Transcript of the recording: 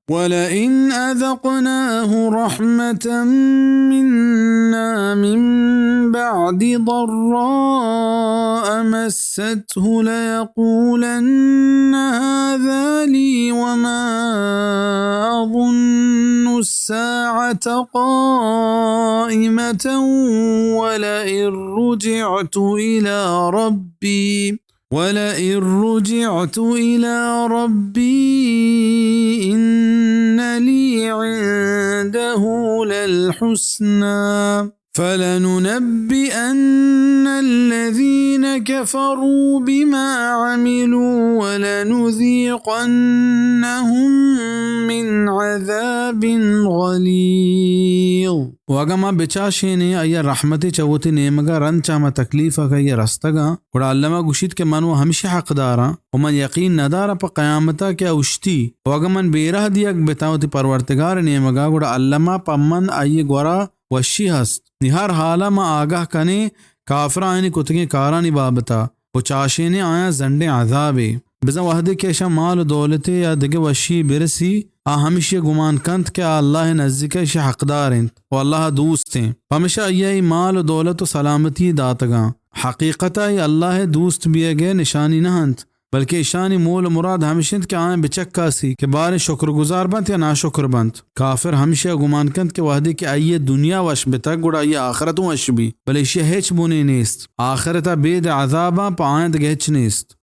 ولئن أذقناه رحمة منا من بعد ضراء مسته ليقولن هذا لي وما أظن الساعة قائمة ولئن رجعت إلى ربي ولئن رجعت إلى ربي إن لي عنده للحسنى فلننبئن الذين كفروا بما عملوا ولنذيقنهم من عذاب غليظ. و اگاں ما بچاشینیں آئی ء رحمتے چہ وتی نیمگ ء رند چہ ہما تکلیف ء کہ آئی ء رستگ آں، گڑا الما گوشیت کہ من و ہمشی حقدار آں و من یقین نداراں پہ قیامت ء کہ آ اوشتی، و اگاں من بیرہ دیگ بتاں وتی پرورتگار ء نیمگ ء، گڑا الما پہ من آئی ء گورا وشی ہست۔ نی ہر حال ء ما آگاہ کنیں کافراں آیانی کتگیں کارانی بابت ء و چاشینیں آیاں زنڈیں عذابے۔ بزاں وہدے کہ اشاں مال و دولتے یا دگہ وشی برسی، آ ہمشی ء گمان کنت کہ آ اللہ ء نزیک ء اشی حقدار انت و اللہ ء دوست انت۔ پمیشا آئی ء اے مال و دولت و سلامتی داتگاں۔ حقیقت ء اے اللہ ء دوست بیئگ ء نشانی نہ انت، بلکہ اشانی مول و مراد ہمش انت کہ آیاں بچکاسی کہ باریں شکر گزار بنت یا ناشکر بنت۔ کافر ہمشی ء گمان کنت کہ وہدے کہ آئی ء دنیا وش بتگ، گڑا آئی ء آخرت اوں وش بی، بلے اشی ء ہچ بنے نیست۔ آخرت ء بید عذاباں پہ آیاں دگہ ہچ نیست۔